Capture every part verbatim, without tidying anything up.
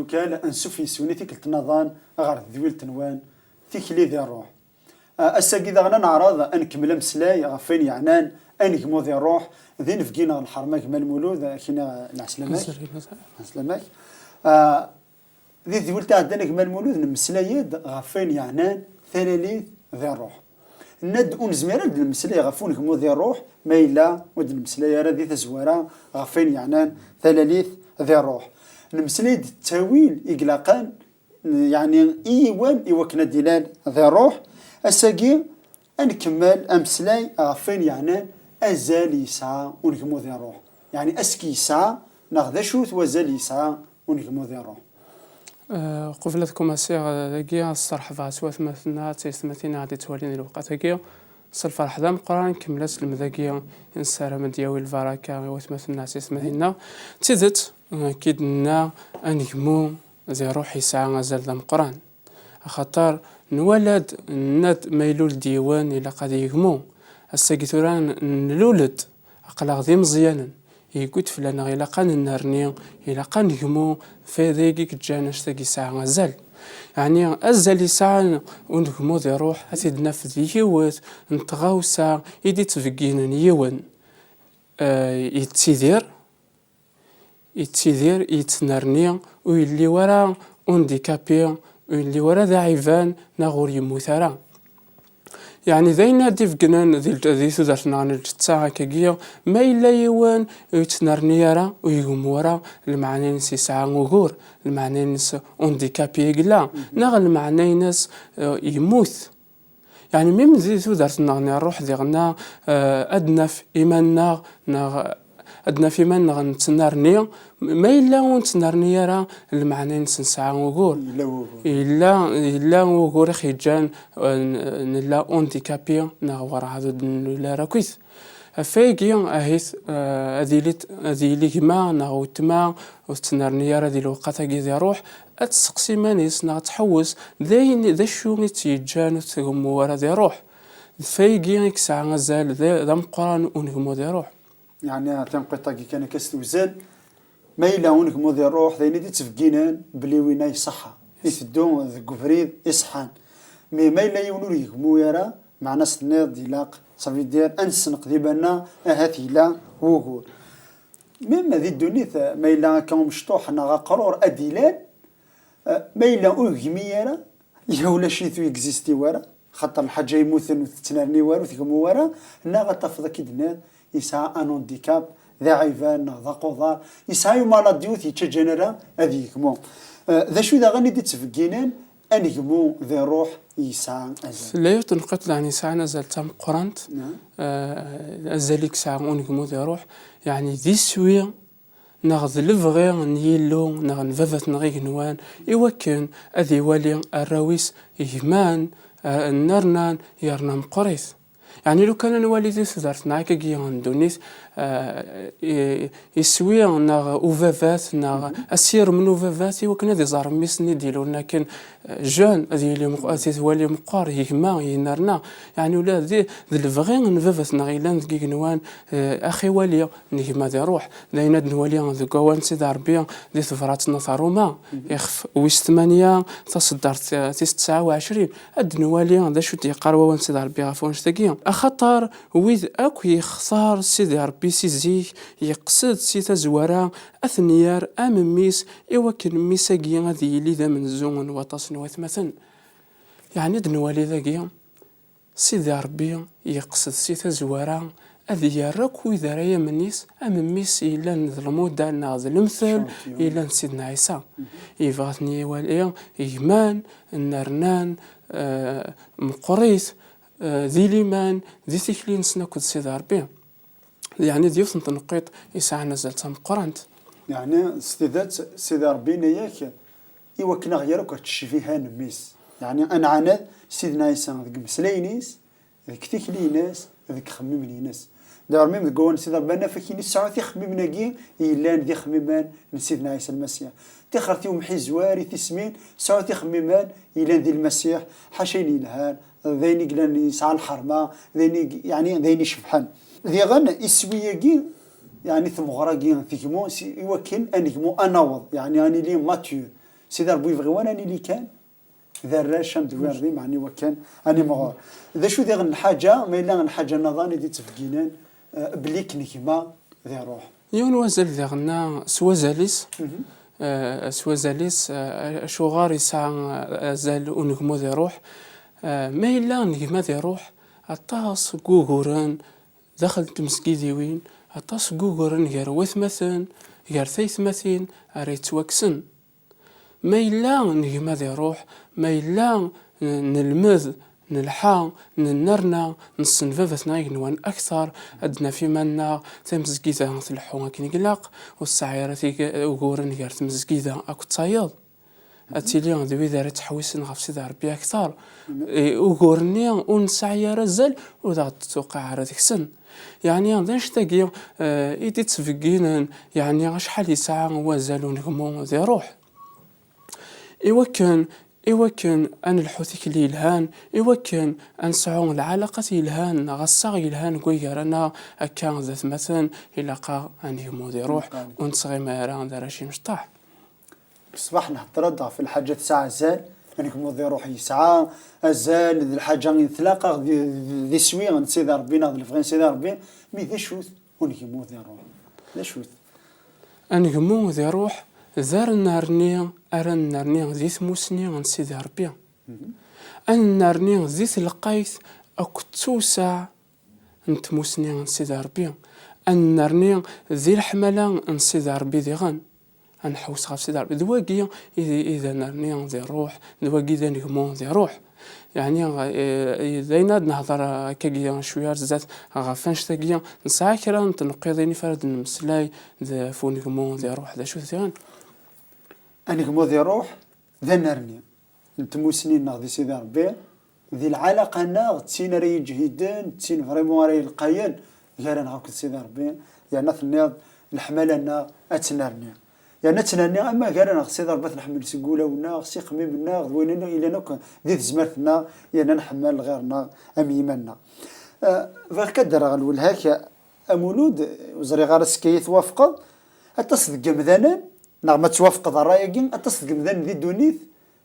Kal ansuf yeswini tikkelt nniḍen ɣer tedwilt-nwen, tikli di ṛṛuḥ. Ah, ass-agi daɣen ad neɛreḍ ad nkemmel ameslay ɣef wayen yeɛnan anegmu di ṛṛuḥ, d inebgi neɣ lḥerma gma Lmulud, ad k-iniɣ lɛeslama-k. Azul, azul. Lɛeslama-k. Ah, di tedwilt iɛeddan a gma Lmulud nemmeslay-d ɣef wayen yeɛnan talalit di ṛṛuḥ. Nna-d ur nezmir ad d-nemmeslay ɣef unegmu di ṛṛuḥ ma yella ur d-nemmeslay ara di tazwara ɣef wayen yeɛnan talalit di ṛṛuḥ. Nemmeslay-d d ttawil i ilaqen, yeɛni i yiwen i wakken ad d-ilal di ṛṛuḥ. Ass-agi ad nkemmel ameslay ɣef wayen yeɛnan azal yesɛa unegmu di ṛṛuḥ, yeɛni aski yesɛa neɣ d acu-t wazal yesɛa unegmu di ṛṛuḥ. Eh, qbel ad kumasiɣ, eh, dagi, ad sserḥbeɣ s watmaten-nneɣ d taysetmatin-nneɣ d-ittwalin di lewqat-agi. S lferḥ d ameqqran, nkemmel aselmed-agi i nessaram ad d-yawi lbaraka i watmaten-nneɣ d taysetmatin-nneɣ. D tidet, eh, akka i d-nenna, anegmu di ṛṛuḥ yesɛa azal d ameqqran. Axaṭer nwala-d, nenna-d, ma ilul-d yiwen, ilaq ad yegmu. Ass-agi tura n-, nlul-d, aql-aɣ d imeẓyanen. Yewwi-d fell-aneɣ, ilaq ad nennerni, ilaq ad negmu, f-, d ayagi i yeǧǧan annect-agi yesɛa azal. Yeɛni, azal yesɛan unegmu di ṛṛuḥ, ad t-id-naf di yiwet n tɣawsa i d-ittbegginen yiwen, eh, yettidir, yettidir, yettnerni, ur yelli wara handicapé, ur yelli wara d aɛiban, neɣ ur yemmut ara. Yeɛni d ayen ad d-ibeggnen di, di tudert-nneɣ n lǧetta akkagi, ma yella yiwen ur yettnerni ara, ur igemmu ara, lmeɛna-ines yesɛa ugur, lmeɛna-ines handicapé i yella, neɣ lmeɛna-ines, eh, yemmut. Yeɛni, mim di tudert-nneɣ n ṛṛuḥ diɣenna, eh, ad naf iman-nneɣ, neɣ ad naf iman-nneɣ nettnerni, ma yella ur nettnerni ara, lmeɛna-ines nesɛa ugur. Yella wugur. Yella, yella wugur i ɣ-yeǧǧan, eh, n-, nella handicapé, neɣ werɛad ur d-nlul ara akkit. Ɣef wayagi, ahit, eh, ad yili, ad yili gma neɣ wetma ur tettnerni ara di lewqat-agi di ṛṛuḥ, ad tesseqsi iman-is neɣ ad tḥewwes d ayen, d acu i tt-yeǧǧan ur tgemmu ara di ṛṛuḥ. D wayagi i yesɛa azal d, d ameqqran unegmu di ṛṛuḥ. Yeɛni, tanqiṭ-agi kan akka s tewzel, ma yella unegmu di ṛṛuḥ, d ayen i d-ittbegginen belli winna iṣeḥḥa, iteddu deg ubrid iṣeḥḥan. Mi ma yella yiwen ur yegmu ara, meɛna s-tenniḍ-d ilaq, ça veut dire, ad nessenqed iman-nneɣ, ahat yella wugur. Même di ddunit, ma yella akka umecṭuḥ neɣ aqrur ad d-ilal, eh, ma yella ur yegmi ara, ya ulac-it, ur yexisti wara, xaṭer lḥaǧa yemmuten ur tettnerni wara, ur tgemmu wara, neɣ ad tafeḍ akka i d-tenniḍ, yesɛa un handicap, d aɛiban neɣ d aquḍar, yesɛa une maladie ur t-yettaǧǧan ara ad yegmu. Eh, d acu daɣen i d-ittbegginen anegmu di ṛṛuḥ yesɛa azal? Tella yiwet n tenqiḍt daɣen yesɛan azal d tameqqrant, eh, azal i yesɛa unegmu di ṛṛuḥ, yeɛni d iswi neɣ d lebɣi n Yillu neɣ n baba-tneɣ igenwan, i wakken ad iwali arraw-is gman, eh, nnernan, yerna meqqrit. Yeɛni, lukan ad nwali di tudert-nneɣ akkagi n ddunit, eh, i-, iswi neɣ ubabat neɣ asirem n ubabat i wakken ad iẓer mmi-s-nni d-ilulen akken, eh, jeune, ad yili meq-, ad t-iwali meqqer, yegma, yennerna. Yeɛni, ula d, d lebɣi n baba-tneɣ yellan deg igenwan, eh, ax iwali n gma di ṛṛuḥ. D ayen ad nwali deg wawal n Sidi Ṛebbi di tebrat n At Ṛuma, ixef wis tmanya, taṣeddart, eh, tis tesɛa u ɛecrin, ad nwali d acu d-yeqqar wawal n Sidi Ṛebbi ɣef wannect-agi. Axaṭer wid akk yextar Sidi Ṛebbi si zik, yeqsed si tazwara ad ten-yerr am mmi-s, i wakken mmi-s-agi ad yili d amenzu n waṭas n watmaten. Yeɛni ad nwali dagi, Sidi Ṛebbi yeqsed si tazwara ad yerr akk wid ara yamnen, am mmi-s yellan d lmuda neɣ d lemtel yellan d Sidna Ɛisa. Yebɣa ad ten-iwali gman, nnernan, eh, meqqrit, eh, di liman, di tikli-nsen akked Sidi Ṛebbi. Yeɛni d yiwet n tneqqiṭ yesɛan azal d tameqqrant. Yeɛni s tidet, Sidi Ṛebbi yenna-yak, i wakken ad ɣ-yerr akk ɣer ttecbiha n mmi-s. Yeɛni ad nɛaned Sidna Ɛisa deg imeslayen-is, deg tikli-ines, deg ixemmimen-ines. Daɣ, mim deg wawal n Sidi Ṛebbi, ad naf akken i sɛut ixemmimen-agi yellan d ixemmimen n Sidna Ɛisa Lmasiḥ. Tixert i umḥizwer, i tismin, sɛut ixemmimen yellan di Lmasiḥ, ḥaca ayen yelhan, d ayen i yellan yesɛa lḥerma, d ayen i, yeɛni, d ayen icebḥen. Diɣen, iswi-agi, yeɛni, tmeɣra-agi tegmu, si, i wakken ad negmu, ad naweḍ, yeɛni, ad nili mature. Sidi Ṛebbi yebɣi wara nili kan d arrac am d wi Ṛebbi, meɛni wakken ad nimɣur. D acu diɣen lḥaǧa, ma yella lḥaǧa nniḍen i d-ittbegginen, eh, belli akken gma di ṛṛuḥ? Yiwen wazal diɣenna s wazal-is, eh, s wazal-is, eh, acuɣer yesɛa, eh, azal unegmu di ṛṛuḥ? Eh, ma yella anegma di ṛṛuḥ, aṭas n wuguren daxel n tmezgidiwin, aṭas n wuguren gar watmaten, gar taytmatin ara yettwakksen. Ma yella negma di ṛṛuḥ, ma yella n-, nelmed, nelḥa, nennerna, nessen baba-tneɣ igenwan akteṛ, ad d-naf iman-nneɣ, tamezgida tleḥḥu akken i ilaq, ur tesɛi ara tig-, uguren gar tmezgida akked tayeḍ. Ad tili d wid ara ttḥewwisen ɣef Sidi Ṛebbi akteṛ. I, ugur-nni ur nesɛi ara azal, ur aɣ-d-tuqiɛ ara deg-sen. Yeɛni d annect-agi, eh, i d-ittbegginen, yeɛni acḥal yesɛa wazal unegmu di ṛṛuḥ. Iwakken, iwakken ad nelḥu tikli yelhan, iwakken ad nesɛu lɛalaqat yelhan, neɣ assaɣ yelhan deg way gar-aneɣ akka d atmaten, ilaq-aɣ ad negmu di ṛṛuḥ, ur nettɣimi ara d arrac imecṭaḥ. Ṣṣbeḥ nhedder-d ɣef lḥaǧa tesɛa azal, anegmu di ṛṛuḥ yesɛa azal, d lḥaǧa i tlaq-aɣ d, d, d iswi n Sidi Ṛebbi neɣ d lebɣi n Sidi Ṛebbi, mi d acu-t unegmu di ṛṛuḥ? D acu-t? Anegmu di ṛṛuḥ d ar nerni, ara nerni di tmusni n Sidi Ṛebbi. Ad nerni di telqayt akked tewseɛ n tmusni n Sidi Ṛebbi. Ad nerni di leḥmala n Sidi Ṛebbi diɣen. Ad nḥewwes ɣef Sidi Ṛebbi. D wagi i, i d anerni di ṛṛuḥ, d wagi d anegmu di ṛṛuḥ. Yeɛni, eh, d ayen ad nehḍer akkagi cwiya ar zdat ɣef annect-agi. Nesɛa kra n tneqqiḍin i ara d-nemmeslay d, ɣef unegmu di ṛṛuḥ, d acu-t diɣen? Anegmu di ṛṛuḥ d anerni n tmusni-nneɣ di Sidi Ṛebbi, di lɛalaqa-nneɣ d tin ara yeǧhiden, d tin vraiment ara yelqayen gar-aneɣ akked Sidi Ṛebbi, yerna tenniḍ leḥmala-nneɣ ad tennerni. Yerna ad tennerni ama gar-aneɣ d Sidi Ṛebbi ad t-nḥemmel seg wulawen-nneɣ, s ixemmimen-nneɣ, d wayen yellan akk di tezmert-nneɣ, yerna nḥemmel lɣir-nneɣ am yiman-nneɣ. Eh, bɣiɣ kan ad d-rreɣ lwelha-k, a Mulud, ur ẓriɣ ara s akka i twafqeḍ, aṭas deg yemdanen, neɣ ma twafqeḍ ṛṛay-agi, aṭas deg yemdanen di ddunit,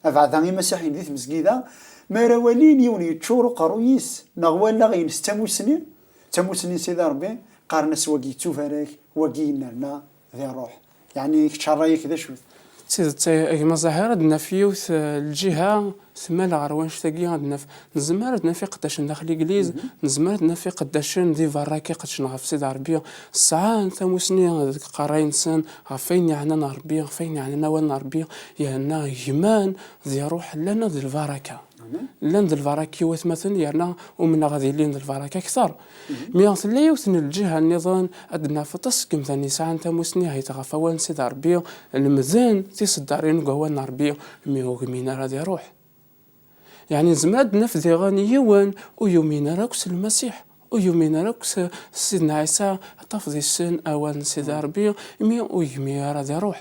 abeɛda imasiḥiyen di tmezgida, mi ara walin yiwen yeččur uqerruy-is neɣ wallaɣ-ines d tamusni, d tamusni n Sidi Ṛebbi, qqaren-as wagi yettubarek, wagi yennerna di ṛṛuḥ. Yeɛni kečč ṛṛay-ik d acu-t? D tidet, a gma Zahir, ad naf yiwet, eh, lǧiha tmal ɣer wannect-agi, ad naf, nezmer ad naf iqeddacen daxel legliz, nezmer ad naf iqeddacen di berra akka iqeddcen ɣef Sidi Ṛebbi, sɛan tamusni deg iqerray-nsen ɣef wayen yeɛnan Ṛebbi, ɣef wayen yeɛnan awal n Ṛebbi, yerna gman di ṛṛuḥ llan d lbaraka. Llan d lbaraka i watmaten, yerna umneɣ ad ilin d lbaraka akteṛ. Mi tella yiwet n lǧiha nniḍen, ad naf aṭas seg yemdanen yesɛan tamusni hit ɣef awal n Sidi Ṛebbi, lemden tiseddarin deg wawal n Ṛebbi, mi ur gmin ara di ṛṛuḥ. Yeɛni nezmer ad naf diɣen yiwen ur yumin ara akk s Lmasiḥ, ur yumin ara akk s, s Sidna Ɛisa, ad tafeḍ yessen awal n Sidi Ṛebbi, imi ur yegmi ara di ṛṛuḥ.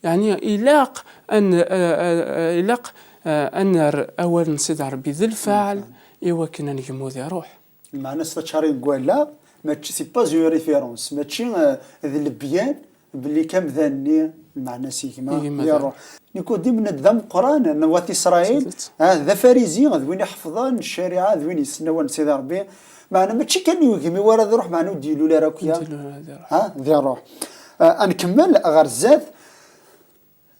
Yeɛni ilaq ad n-, eh, eh, eh, ilaq, eh, ad nerr awal n Sidi Ṛebbi d lfeɛl i wakken ad negmu di ṛṛuḥ. Lmeɛna s taččarin deg wallaɣ, mačči, c'est pas une référence, mačči, eh, d lebyan belli kamdan-nni, lmeɛna s gma, gma di ṛṛuḥ. Nikudim d ameqqran n wat Isṛayil, ah, d afarizi, d win iḥefḍen ccariɛa, d win yessen awal n Sidi Ṛebbi. Meɛna mačči kan ur yegmi wara di ṛṛuḥ, meɛna ur d-ilul ara akk, ya. Ur d-ilul ara di ṛṛuḥ. Ha, di ṛṛuḥ. Ah, ad nkemmel ɣer zdat.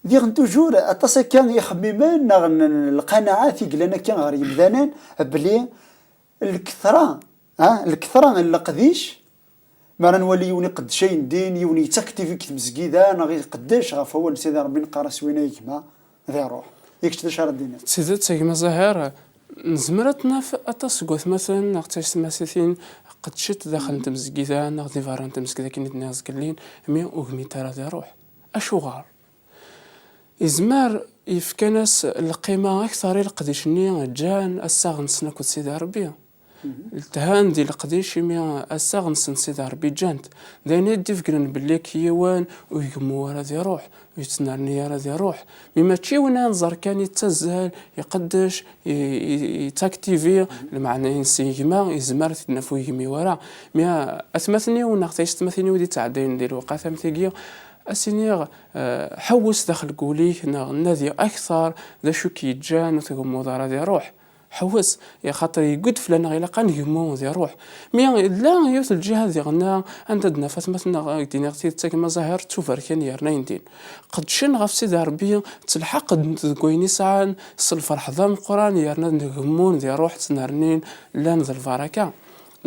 Diɣen toujours aṭas akka ixemmimen neɣ n, n lqanaɛat i yellan akka ɣer yemdanen, belli lketṛa, ha, lketṛa n leqdic, mi ara nwali yiwen iqeddec ayen din, yiwen yettaktivi deg tmezgida, neɣ iqeddec ɣef wawal n Sidi Ṛebbi, neqqar-as win ay gma di ṛṛuḥ. I kečč d acu ara d-tiniḍ? D tidet, a gma Zahir, nezmer ad naf aṭas seg watmaten neɣ taysetmatin qeddcent daxel n tmezgida neɣ di berra n tmezgida akken i d-nniɣ zgellin, mi ur gmint ara di ṛṛuḥ. Acuɣer? Izmer yefkan-as lqima akteṛ i leqdic-nni ǧǧan assaɣ-nsen akked Sidi Ṛebbi. Lthan di leqdic imi assaɣ-nsen Sidi Ṛebbi ǧǧan-t. D ayen i d-ifegren belli k-, yiwen ur igemmu ara di ṛṛuḥ, ur yettnerni ara di ṛṛuḥ. Mi mačči win ara nẓer kan yettazzal, iqeddec, i, i, yettaktivi, lmeɛna-ines yegma, izmer ad t-id-naf ur yegmi wara. Mi, a, atmaten-iw neɣ taysetmatin-iw d-ittɛeddayen di lewqat am tigi, As-iniɣ, eh, ḥewwes daxel n wul-ik, neɣ nadi akteṛ d acu i k-yeǧǧan ur tgemmuḍ ara di ṛṛuḥ. Ḥewwes, axaṭer yewwi-d fell-aneɣ ilaq ad ngemmu di ṛṛuḥ. Mi yella yiwet n lǧiha diɣenna, anda d-naf atmaten-nneɣ, ad k-d-iniɣ tidet, a gma Zahir, ttubarken yerna yendin. Qeddcen ɣef Sidi Ṛebbi, ttelḥaqen deg wayen i sɛan, s lferḥ d ameqqran, yerna gemmun di ṛṛuḥ, ttnernin, llan d lbaraka.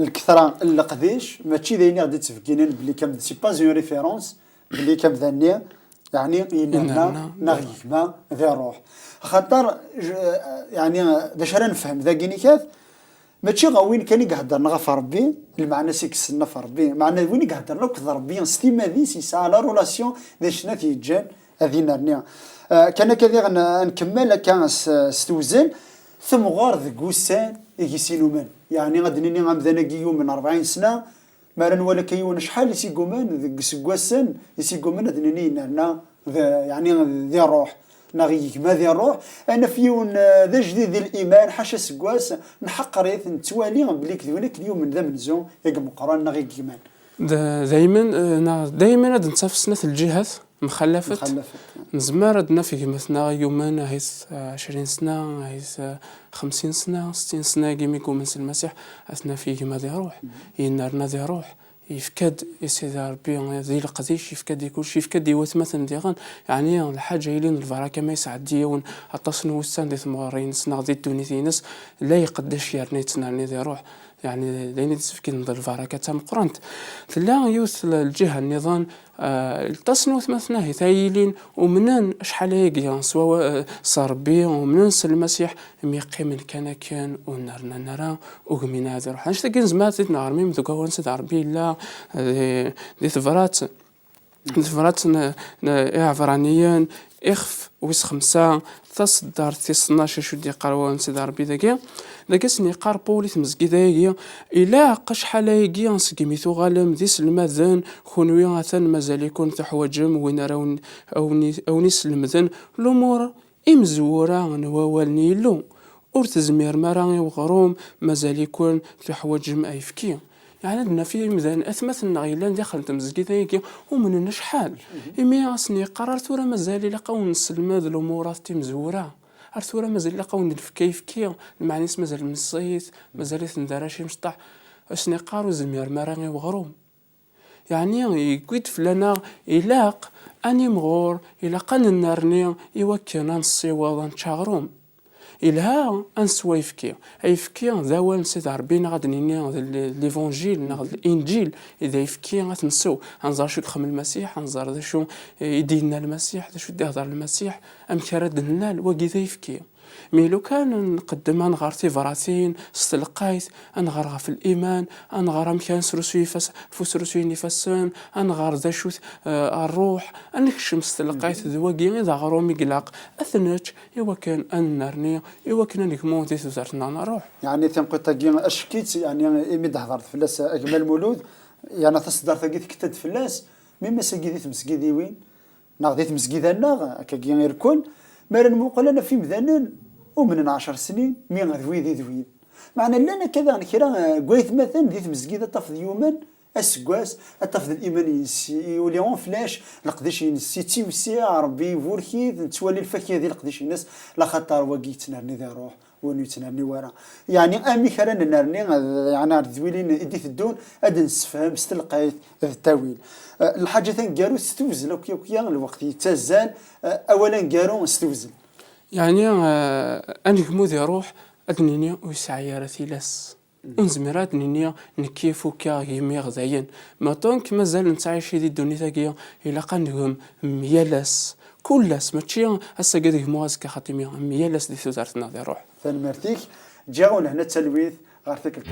Lketṛa n leqdic, mačči d ayen i ɣ-d-ittbegginen belli kam, c'est pas une référence, belli kamdan-nni, yeɛni, yennerna, yennerna, neɣ yegma di ṛṛuḥ. Axaṭer, j-, yeɛni, d acu ara nefhem dagi nikat? Mačči ɣer win kan i iheddren ɣef Ṛebbi, lmeɛna-s i yessen ɣef Ṛebbi, meɛna d win i iheddren akked Ṛebbi s timmad-is, yesɛa la relation d acu-t yeǧǧan ad innerni. Eh, kan akka diɣen, eh, nkemmel akka s, s tewzel, temɣer deg wussan i gis inumen. Yeɛni ad d-nini amdan-agi yumen rebɛin sna, mi ara nwali akka yiwen acḥal i s-igumen deg iseggasen i s-igumen, ad d-nini yennerna d, yeɛni di ṛṛuḥ, neɣ yegma di ṛṛuḥ, ad naf yiwen, eh, d ajdid di liman, ḥaca aseggas, nḥeqqer-it, nettwali belli d win akken yumen d amenzu i imeqqren neɣ i yegman. D-, daymen, eh, neɣ daymen ad nettaf snat lǧihat mxallafet. Mxallafet. Nezmer ad naf gma-tneɣ yumen ahit, eh, ɛecrin sna, ahit, eh, xemsin sna, settin sna, agi mi yumen s Lmasiḥ, ad naf gma di ṛṛuḥ, yennerna di ṛṛuḥ. Yefka-d i Sidi Ṛebbi di leqdic, yefka-d i kullec, yefka-d i watmaten diɣen. Yeɛni lḥaǧa yellan d lbaraka ma yesɛeddi yiwen aṭas n wussan di tmeɣri-ines neɣ di ddunit-ines, la iqeddec yerna yettnerni di ṛṛuḥ. Yeɛni d ayen i d-isefken d lbaraka d tameqqrant. Tella yiwet l-, lǧiha nniḍen, eh, aṭas n watmaten ahit ay yilin umnen acḥal ayagi s wawa-, eh, s Ṛebbi, umnen s Lmasiḥ, mi qqimen kan akken ur nnernan ara, ur gmin ara di ṛṛuḥ. Annect-agi nezmer ad t-id-nɣer mi deg wawal n Sidi Ṛebbi yella, eh, di tebrat, di tebrat n, n Iɛebraniyen, ixef wis xemsa, taṣeddart tis tnac, acu d-yeqqar wawal n Sidi Ṛebbi dagi? Dagi asen-yeqqar Paul i tmezgida-agi, ilaq acḥal ayagi segmi tuɣalem d iselmaden, kunwi atan mazal-iken teḥwaǧem win ara wen-, awen-, awen-islemden lumuṛ imezwura n wawal n Yillu. Ur tezmirem ara i weɣrum, mazal-iken teḥwaǧem ayefki. Yeɛni ad naf imdanen, atmaten-nneɣ yellan daxel n tmezgida-agi, umnen acḥal. Imi asen-yeqqar, ar tura mazal ilaq awen-nesselmed lumurat timezwura. Ar tura mazal ilaq awen-nefk ayefki, lmeɛna-is mazal meẓẓiyit, mazal-iten d arrac imecṭaḥ. Asen-yeqqar ur tezmirem ara i weɣrum. Yeɛni, yewwi-d fell-aneɣ, ilaq ad nimɣur, ilaq ad nennerni i wakken ad nessiweḍ, ad nečč aɣrum. Ilha ad nessew ayefki. Ayefki d awal n Sidi Ṛebbi, neɣ ad d-nini d l-, l'évangile, neɣ d l'injil, d ayefki ad t-nsew. Ad nẓer acu i ixemmem Lmasiḥ, ad nẓer d acu i d-yenna Lmasiḥ, d acu i d-ihder Lmasiḥ, amek ara d-nnal, wagi d ayefki. Mi lukan nqeddem ad nɣer tibratin s telqayt, ad nɣer ɣef liman, ad nɣer amek ara nesrusuy ifas-, ɣef usrusuy n ifassen, ad nɣer d acu-t, eh, ṛṛuḥ, ad nekcem s telqayt, d wagi i d aɣrum i ilaq ad t-nečč i wakken ad nennerni, i wakken ad negmu di tudert-nneɣ n ṛṛuḥ. Yeɛni tinqiṭ-agi acek-itt, yeɛni imi d-hedreḍ fell-as a gma Lmulud, yeɛni taṣeddart-agi tekta-d fell-as, mi ass-agi di tmesgidiwin, neɣ di tmezgida-nneɣ, akkagi irkel, mi ara nmuqel ad naf imdanen umnen ɛecr snin, mi d wid i d wid. Meɛna llan akka daɣen kra, eh, n waytmaten di tmezgida ad tafeḍ yumen aseggas, ad tafeḍ liman-ines yuli en flèche, leqdic-ines yettiwsiɛ, Ṛebbi iburek-it, nettwali lfakya di leqdic-ines, laxaṭer wagi yettnerni di ṛṛuḥ, win ur yettnerni wara. Yeɛni amek ara nennerni, ad, yeɛni ar tedwilin i d-iteddun, ad nessefhem s telqayt d ttawil. Eh, lḥaǧa taneggarut s tewzel akya akya, lweqt yettazzal, eh, awal aneggaru s tewzel. Yeɛni, eh, anegmu di ṛṛuḥ, ad nini ur yesɛi ara tilas. Ur nezmir ara ad nini nekki fukeɣ, gmiɣ, dayen. Ma donc mazal nettɛici di ddunit-agi, ilaq ad negm yal ass, kul ass, mačči ass-agi ad gmuɣ azekka xaṭi, mi yal ass di tudert-nneɣ di ṛṛuḥ. Tanemmirt-ik. Ǧǧiɣ-awen lehna d talwit ɣer tikkelt.